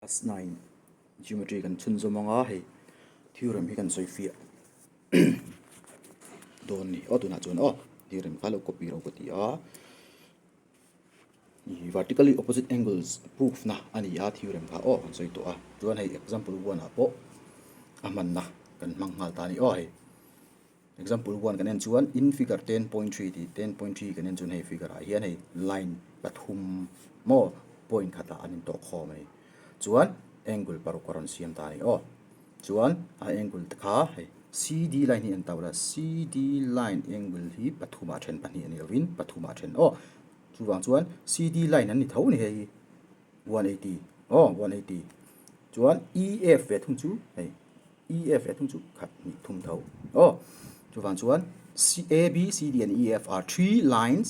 Class 9 Geometry kan chhunzawm ang a, hei theorem hi kan sawi fiah dawn a ni. Aw tunah chuan aw theorem kha lo copy ro ka ti a, ih vertically opposite angles proof na a ni a theorem kha aw kan sawi tawh a, chuan hei example one ah pawh a hmanna kan hmang nghal ta a ni aw hei. Example one kan en chuan in figure 10.3 tih 10.3 kan en chuan hei figure ah hian hei line pathum maw point khatah an intawh khawm a ni. Chuan angle paruk a rawn siam ta a ni aw. Chuan a angle te kha hei CD line hi en ta ula CD line angle hi pathumah then pahnih a ni lovin pathumah then aw. Chuvang chuan CD line an ni tho a ni hei hi 180 aw 180 chuan EF ve thung chu hei. E F leh thung chu khat hnih thum tho aw. Chuvang chuan C A B C D and E F are three lines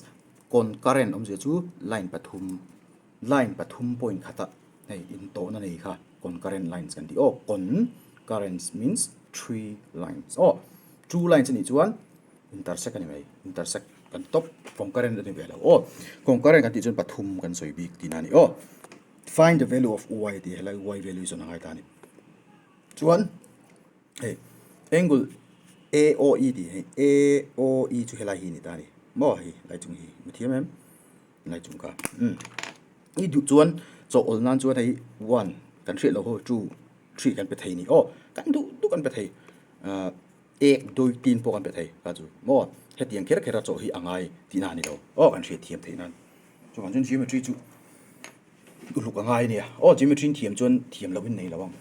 concurrent awmzia chu line pathum line pathum point khata hei intawhna nei kha concurrent lines kan tih aw concurrent means three lines aw. Two lines anih chuan intersect a ni mai intersect kan tawp concurrent a ni ve lo aw. Concurrent kan tih chuan pathum kan sawi bik tihna a ni aw. Find the value of y tih helai y value zawn a ngai ta a ni. Chuan hei angle AOE tih hei AOE chu helai hi ni ta a ni maw hei lai chung hi mi thiam em lai chung kha umm i duh chuan chaw awl nan chuan hei one kan hriat loh ho two three kan pe thei a ni aw kan duh duh kan pe thei ahh ek doi tin pawh kan pe thei kha chu maw hetiang kher kher a chaw hi a ngai tihna a ni lo aw kan hriat thiam theih nan chuvang chuan geometry chu. Uluk a ngai ania. Aw geometry in thiam chuan thiam loh in nei lo ang.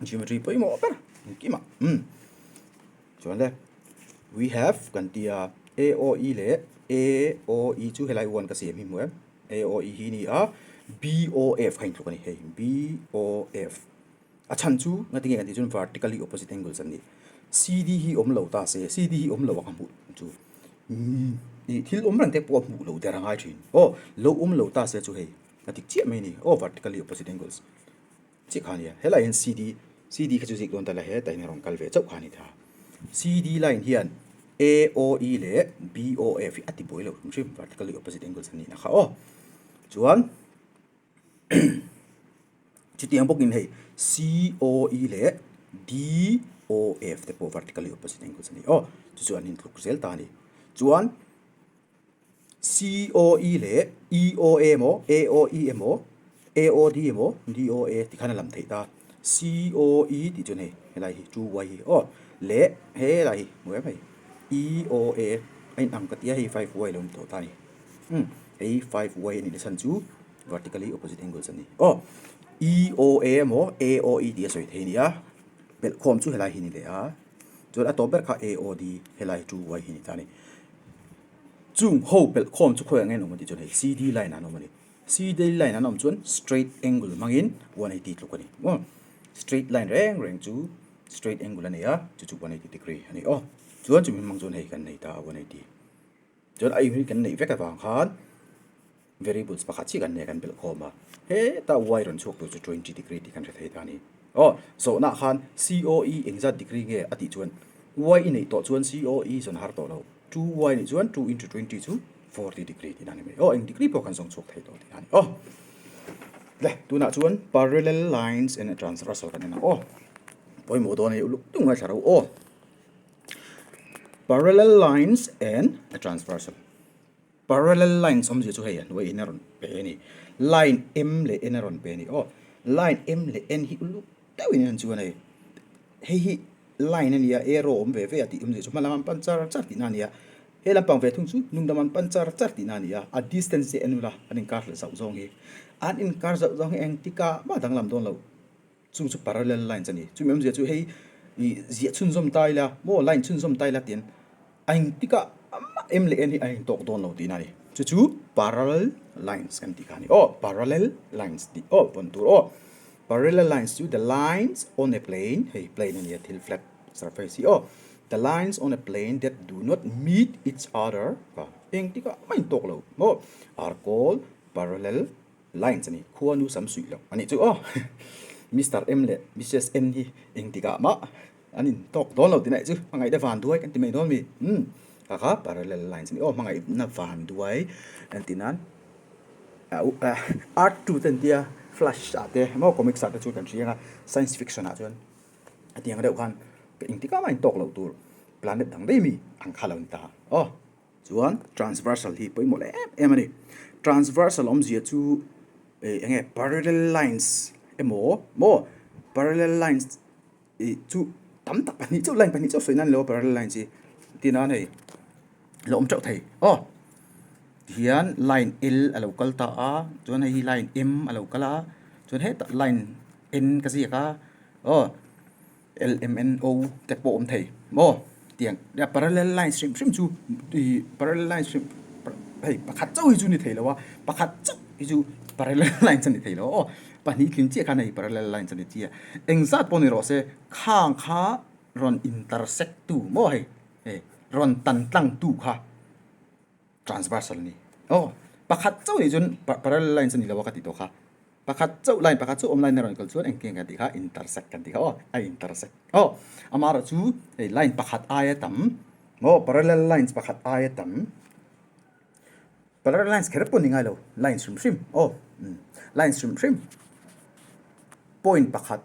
Geometry pawimawh ber engkim ah umm. Chuan le we have kan ti a AOE leh AOE chu helai one ka siam hi hmu em AOE hi ni a BOF kha intluk a ni hei BOF. A chhan chu nga tinge kan tih chuan vertically opposite angles an ni. CD hi awm lo ta se, CD hi awm lo a ka hmuh chu ih thil awm reng te pawh a hmuh loh der a ngai thin. Aw lo awm lo ta se chu hei a dik chiah mai a ni. Aw vertically opposite angles chiah kha a nia. Helaiah hian CD, CD kha chu zik dawn ta la hetah hian a rawn kal ve chauh kha a ni ta. CD line hian AOE leh BOF hi a ti buai lo hrim hrim vertically opposite angles an nihna kha aw. Chuan. Chutiang bawkin hei COE leh DOF te pawh vertically opposite angles a ni aw. Chu chu an intluk zel ta a ni. Chuan COE leh EOA emaw AOE emaw AOD emaw DOA ti khan a lam theih ta. COE tih chuan hei helai hi 2Y hi aw leh helai hi hmu em hei EOA a inang ka ti a hei 5Y lo ni tawh ta a ni. Umm hei 5Y a nih na chhan chu. Vertically opposite angles an ni. Aw, EOA emaw AOE tih a sawi thei a ni a, belhkhawm chu helai hi ni leh a, chuan a tawp ber kha AOD helai chu Y hi ni ta a ni. Chung ho belhkhawm chu khawiah nge an awm a tih chuan hei CD line ah an awm a ni. CD line an awm chuan straight angle hmangin 180 tluk a ni. Aw, straight line reng reng chu straight angle a nei a, chu chu 180 degree a ni. Aw, chuan chumi hmang chuan hei kan nei ta a 180. Chuan a unit kan neih vek avang khan variables pakhat chiah kan nei a kan belh khawm a, heta y rawn chhuak tur chu 20 degree tih kan hre thei ta a ni. Aw, zawhnaah khan COE engzat degree nge a tih chuan y i neih tawh chuan COE zawn a har tawh lo, 2y nih chuan 2 into 20 chu 40 degree tihna a ni mai. Aw, eng degree pawh kan zawng chhuak thei tawh tihna a ni. Aw, le tunah chuan parallel lines and a transversal kan en ang aw, pawimawh dawn a ni uluk tung ngaithla ro aw. Parallel lines and a transversal. Parallel lines awmzia chu hei a hnuai in a rawn pe a ni. Line M leh N a rawn pe a ni. Aw, line M leh N hi uluk deuhin an chuan hei. Hei hi line a ni a, arrow awm ve ve a tih awmzia chu hma lam an pan char char tihna a ni a. He lampang ve thung chu hnung lam an pan char char tihna a ni a. A distance hi en ula, an inkar hleh zauh zawng hi. An inkar zauh zawng hi engtikah mah danglam dawn lo. Chung chu parallel lines a ni. Chumi awmzia chu hei ih ziah chhunzawm ta ila maw line chhunzawm ta ila tiin a engtikah amah em leh en hi a intawk dawn lo tihna a ni. Chu chu parallel lines kan tih kha a ni. Aw parallel lines tih aw vawn tur aw. Parallel lines chu the lines on a plane hei plane a nia thil flat surface hi aw. The lines on a plane that do not meet each other kha engtikah mah a intawk lo maw are called parallel Lines a ni, khua nu sam suih loh a nih chu aw. Mister M leh Missus N hi engtikah mah an intawk dawn lo tih naih chu hmangaihna van duai kan ti mai dawn mi? Umm kha kha parallel lines a ni aw, hmangaihna van duai an tih nan art tu te an tia. Flash ah te emaw comics ah te chu kan hria ang a, science fiction ah chuan hetiang deuh khan engtik ah mah intawk loh tur planet dang daih mi ang kha lo ni ta aw. Chuan transversal hi pawimawh leh em em a ni. Transversal awmzia chu ih eng nge parallel lines emaw maw parallel lines ih chu tam tak pahnih chauh line pahnih chauh sawi nan a ni lo a parallel lines hi tin a hei la awm teuh thei aw tihian line L a lo kal ta a chuan hei hi line M a lo kal a chuan hetah line N ka ziak a aw. L M N O te pawh awm thei maw tiang parallel lines hrim hrim chu ih parallel lines hrim hei pakhat chauh hi chu ni thei lo a pakhat chauh hi chu parallel lines a ni thei lo aw pahnih tling chiah khan hei parallel lines a ni chiah engzat pawh ni rawh se khang kha rawn intersect tu maw hei hei rawn tan tlang tu kha transversal a ni aw pakhat chauh nih chuan parallel lines a ni lo a ka tih tawh kha. Pakhat chauh line pakhat chauh awm line a rawn kal chuan engtin kan tih kha intersect kan tih kha aw a intersect aw amaherawh chu hei line pakhat aia tam maw parallel lines pakhat aia tam parallel lines kher pawh ni ngai lo lines hrim hrim aw lines hrim hrim point pakhat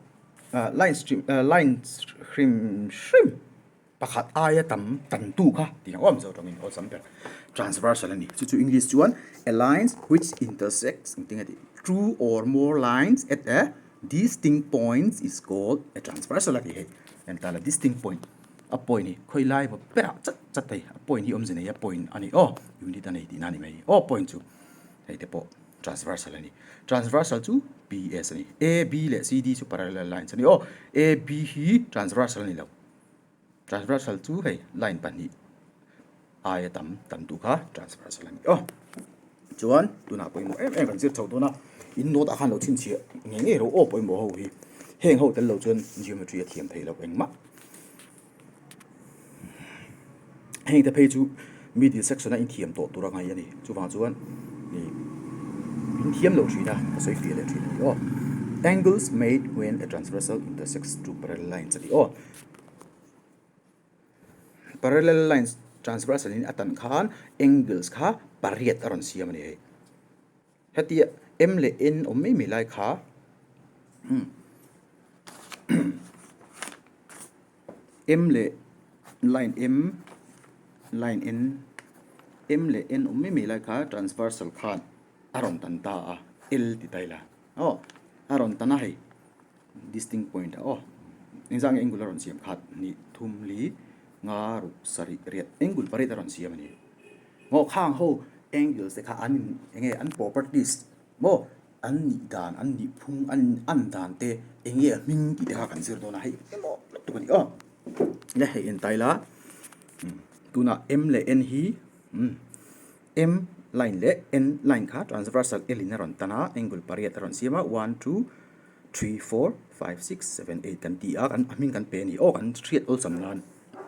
ah lines hrim ah lines hrim hrim. Pakhat aia tam tantu kha tih ang awm zo tawngin awlsam ber transversal a ni. Chu chu English chuan a lines which intersects engtin nge tih two or more lines at a distinct points is called a transversal a tih hei. Entala distinct point a point hi khawi lai emaw berah chat chat hei a point hi awmze nei a point a ni aw unit a nei tihna a ni mai aw point chu hei te pawh transversal a ni. Transversal chu PS a ni. A, B leh C, D chu parallel lines a ni aw. A, B hi transversal a ni lo. Transversal chu hei line pahnih aia tam tam duh kha transversal a ni aw. Chuan tunah pawimawh em em kan zir chho dawn a, in note ah khan lo chhinchhiah ngei ngei ro aw pawimawh ho hi. Heng ho tel lo chuan geometry a thiam theih loh engmah. Heng te phei chu middle section a inthiam tawh tur a ngai a ni. Chuvang chuan ih inthiam loh thin a ka sawi fiah leh thin a ni aw. Angles made when a transversal intersects two parallel lines a ti aw. Parallel lines transversal in a tan khan angles kha pariat a rawn siam a ni hei. Hetia M leh N awm mai mai lai kha umm M leh line M line N M leh N awm mai mai lai kha transversal khan a rawn tan ta a L ti ta ila aw a rawn tan a hei distinct point ah aw engzah nge angle a rawn siam khat hnih thum li nga ruk sarih riat angle pariat a rawn siam a ni maw khang ho angles te kha an in eng nge an properties maw an nih dan an nih phung an an dan te eng nge a hming tih te kha kan zir dawn a hei emaw lutuk a ni aw le hei en ta ila tunah m leh n hi umm. M line leh N line kha transversal L in a rawn tan a, angle pariat a rawn siam a, one, two, three, four, five, six, seven, eight kan ti a, kan a hming kan pe a ni aw, kan hriat awlsam nan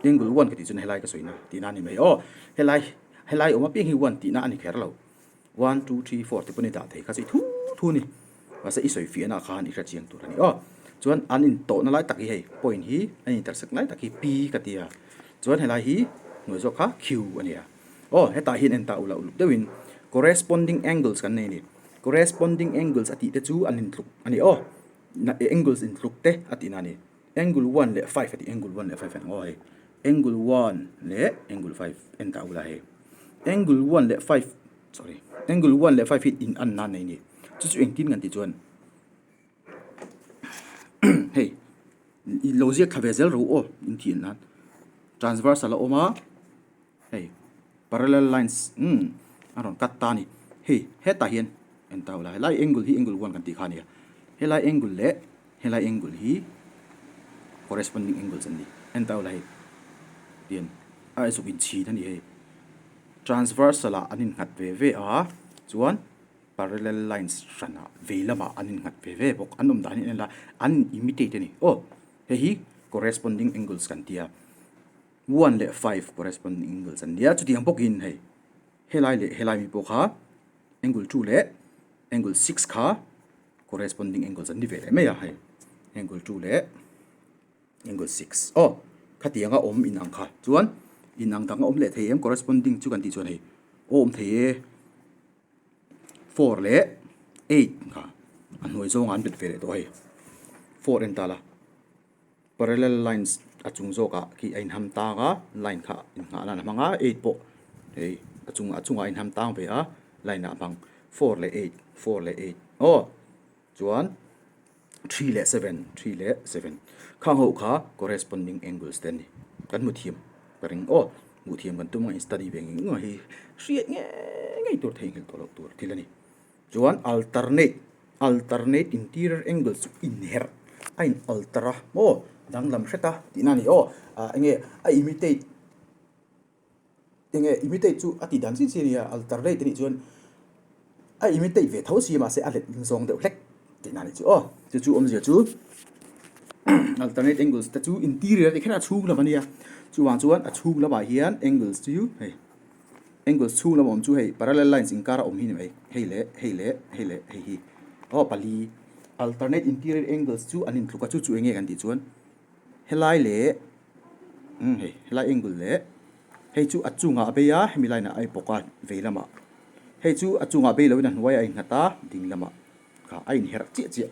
angle one ka tih chuan helai ka sawi na tihna a ni mai aw, helai helai awm apiang hi one tihna a ni kher lo, one, two, three, four te pawh ni dah thei kha chu i thu thu a ni, mahse i sawi fiahna ah khan i hre chiang tur a ni aw, chuan an intawhna lai tak hi hei point hi an intersect lai tak hi P ka ti a, chuan helai hi hnuai zawk kha Q a ni a. Aw, hetah hian en ta ula uluk deuhin corresponding angles kan nei a ni. Corresponding angles a tih te chu an intluk a ni aw. Angles intluk te a tihna a ni. Angle one leh five a tih angle one leh five a ni aw hei. Angle one leh angle five en ta ula hei. Angle one leh five sorry angle one leh five hi in anna a nei a ni. Chu chu engtin kan tih chuan hei lo ziak thla ve zel ro aw intih nan transversal a awm a. Hei parallel lines umm a rawn cut ta a ni. Hei hetah hian en ta ula helai angle hi angle one kan tih kha a ni a. Helai angle leh helai angle hi corresponding angles an ni. En ta ula hei tian a zuk inchhin a ni hei. Transversal ah an innghat ve ve a chuan parallel lines hranah vei lamah an innghat ve ve bawk. An awm dan hi en ila an imitate a ni. Aw hei hi corresponding angles kan ti a. One leh five corresponding angles an nia, chutiang bawkin hei helai leh helai mi pawh kha angle two leh angle six kha corresponding angles an ni ve leh mai a hei angle two leh angle six aw khatianga awm inang kha chuan inang dang a awm leh thei em corresponding chu kan tih chuan hei aw awm thei e. Four leh eight kha. A hnuai zawngah an bet ve leh tawh hei. 4 en ta la. Parallel lines a chung zawkah khi a inham tang a, line kha innghah nan a hmang a, 8 pawh hei a chung a chungah a inham tang ve a, line ah a hmang. 4 leh 8, 4 leh 8 aw chuan 3 leh 7, 3 leh 7 khang ho kha corresponding angles te an ni. Kan hmu thiam ka ring aw, hmuh thiam kan tum a in study ve ngei ngei hi hriat ngei ngei tur theihnghilh tawh loh tur thil a ni. Chuan alternate, alternate interior angles chu inherh a in alter a maw danglam hret a tihna a ni aw. Ah enge a imitate enge imitate chu a tih dan chiah chiah a ni a, alternate a nih chuan a imitate ve tho si mahse a let zawng deuh hlek tihna a nih chu aw. Chu chu awmzia chu alternate angles te chu interior a tih kher a chhung lam a nia chuvang chuan a chhung lamah hian angles chu hei. Angles chhung lam awm chu hei parallel lines inkar a awm hi ni mai hei leh hei leh hei leh hei hi aw pali alternate interior angles chu an intluk a chu chu enge kan tih chuan helai leh umm hei helai angle leh hei chu a chungah a bei a hemi line ah a bawk a vei lamah hei chu a chungah bei loin a hnuaiah a innghat a ding lamah kha a inherh chiah chiah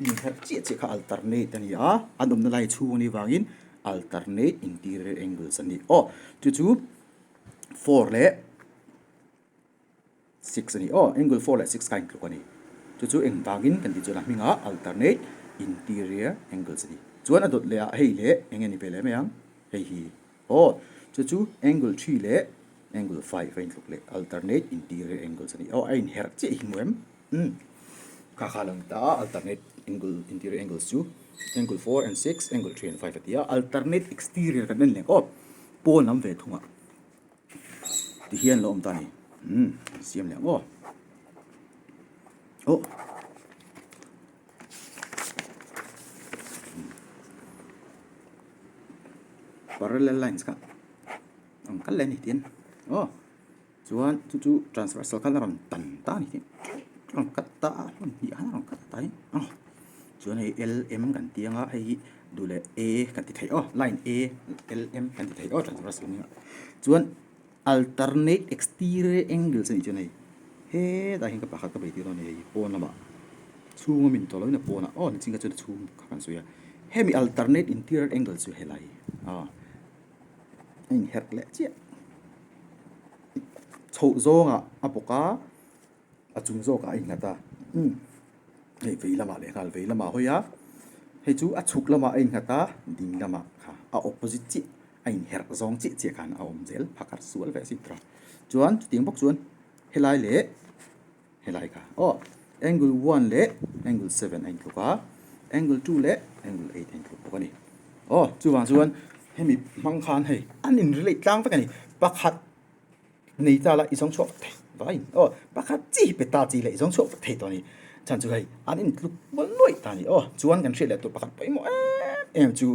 inherh chiah chiah kha alternate a ni a an awmna lai chhung a nih vangin alternate interior angles an ni aw chu chu. 4 leh 6 a ni aw angle 4 leh 6 kha intluk a ni chu chu eng vangin kan tih chuan a hmingah alternate interior angles a ni chuan a dawt leh ah hei leh eng nge ni ve leh mai ang hei hi aw chu chu angle 3 leh angle 5 a intluk leh alternate interior angles a ni aw a inherh chiah hi hmu em umm kha kha lo ni ta a alternate angle interior angles chu angle 4 and 6 angle 3 and 5 a ti a alternate exterior kan en leh aw. Pawn lam ve thung a ti hian lo awm ta a ni umm siam leh ang aw oh parallel lines kha ang kal leh a ni tian aw. Chuan chu chu transversal khan a rawn tan ta a ni tih a rawn cut ta a hmun hnih khan a rawn cut ta a ni aw chuan hei L M kan ti anga hei hi duh leh A kan ti thei aw line A L M kan ti thei aw transversal hmingah chuan alternate exterior angles a nih chuan hei hetah hian ka pakhat ka bei tir dawn a ni hei pawn lamah chhunga min tawh loin a pawnah aw nichin kha chuan a chhung kha kan sawi a hemi alternate interior angle chu helai aw. A inherh leh chiah. Chhoh zawngah a bawk a, a chung zawkah a innghat a. Umm hei vei lamah leh nghal vei lamah a hawi a, hei chu a chhuk lamah a innghat a, ding lamah kha a opposite chiah a inherh zawng chiah chiah khan a awm zel phakar sual ve a sin tura. Chuan chutiang bawk chuan helai leh. Helai kha aw angle 1 leh angle 7 a intluk a, angle 2 leh angle 8 a intluk bawk a ni. Aw chuvang chuan hemi hmang khan hei an in relate tlang vek a ni. Pakhat nei ta la i zawng chhuak vek thei vaiin aw pakhat chi pe ta chi leh i zawng chhuak vek thei tawh a ni. Chhan chu hei an intluk mual nuaih ta a ni. Aw chuan kan hriat leh tur pakhat pawimawh em em chu.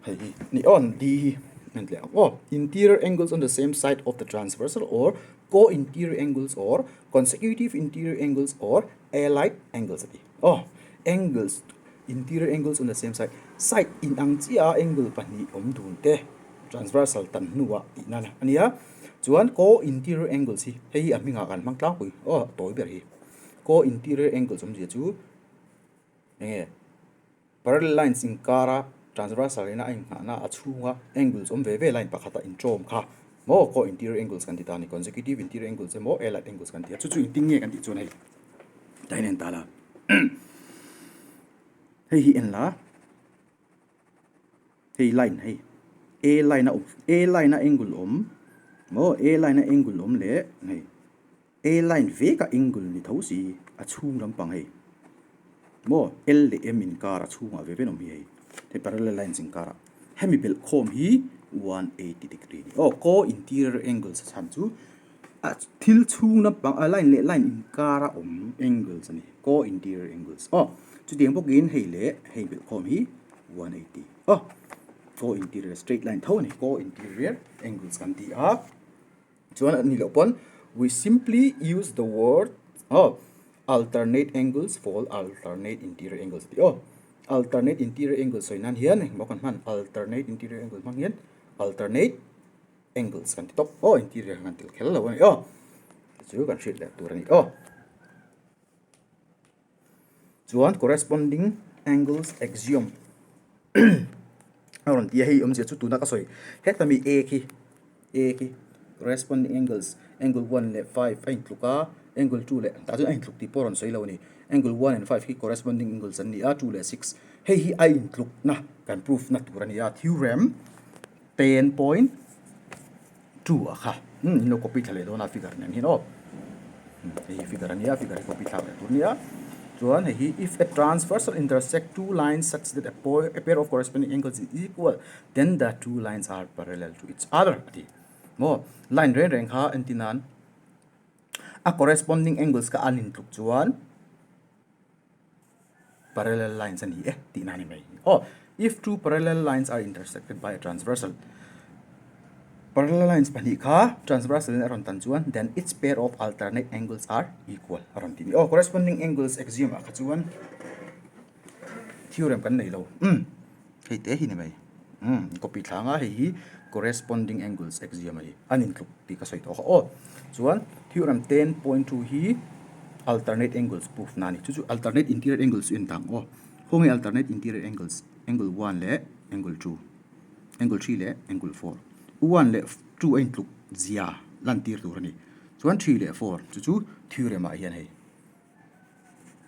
Hei hi ni aw D hi a ni leh ang aw interior angles on the same side of the transversal or co-interior angles or consecutive interior angles or allied angles a ti aw angles interior angles on the same side side inang chiah a angle pahnih awm dun te transversal tan hnuah tih nana a nia chuan co-interior angles hi hei hi a hmingah kan hmang tlangpui aw a tawi ber hi co-interior angles awmzia chu enge. Parallel lines inkara transversal ina a inngahna a chhunga angles awm ve ve line pakhata inṭawm kha maw co-interior angles kan ti ta a ni. Consecutive interior angles emaw allied angles kan ti a, chu chu engtin nge kan tih chuan hei tah hian en ta la hei hi en la hei line hei A line a awm A line a angle awm maw A line a angle awm leh hei. A line vek a angle ni tho si a chhung lampang hei maw L leh M inkar a chhungah ve ve an awm hi hei hei parallel lines inkar ah hemi belh khawm hi 180 degree a ni aw co interior angles a chhan chu a thil chhung lampang a line leh line inkar a awm angles a ni co interior angles aw chutiang bawkin hei leh hei belh khawm hi 180 aw co interior straight line tho a ni co interior angles kan ti a. Chuan a nih loh pawn we simply use the word aw alternate angles for alternate interior angles tih aw. Alternate interior angles sawi nan hian engmaw kan hman alternate interior angle hmang hian alternate angles kan ti tawp aw interior kan tel kher lo a ni aw. Chu kan hriat leh tur a ni aw. Chuan corresponding angles axiom a rawn ti a, hei awmzia chu tuna ka sawi heta mi A khi A khi corresponding angles angle 1 leh 5 a intluk a, angle 2 leh tah chuan a intluk tih pawh a rawn sawi lo a ni. Angle 1 and 5 khi corresponding angles an ni a, 2 leh 6 hei hi a intlukna kan proof na tur a ni a, theorem 10.2 a kha umm in lo copy thla leh dawn a figure nen hian aw hei hi figure a nia figure hi copy thlak leh tur a nia chuan hei hi if a transversal intersect two lines such that a a pair of corresponding angles is equal then the two lines are parallel to each other a ti maw line reng reng kha entir nan a corresponding angles kha an intluk chuan. Parallel lines a ni e tihna a ni mai. Aw, if two parallel lines are intersected by a transversal, parallel lines pahnih kha transversal in a rawn tan chuan then its pair of alternate angles are equal a rawn ti a ni. Aw, corresponding angles axiom ah kha chuan theorem kan nei lo. Umm, hei te hi ni mai. Umm, copy thla anga hei hi corresponding angles axiom a ni. An intluk tih ka sawi tawh kha aw. Chuan theorem 10.2 hi alternate angles proof na a ni. Chu chu alternate interior angles chu en ta ang aw. Khawnge alternate interior angles angle 1 leh angle 2, angle 3 leh angle 4. 1 leh 2 a intluk zia lan tir tur a ni. Chuan 3 leh 4 chu chu theorem ah hian hei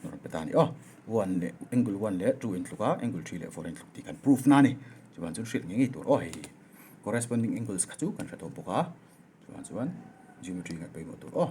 a rawn pe ta a ni aw. 1 leh angle 1 leh 2 a intluk a, angle 3 leh 4 a intluk tih kan proof na a ni. Chuan chuan hriat ngei ngei tur aw hei hi. Corresponding angles kha chu kan hre tawh bawk a, chuvang chuan geometry ngaih pawimawh tur aw.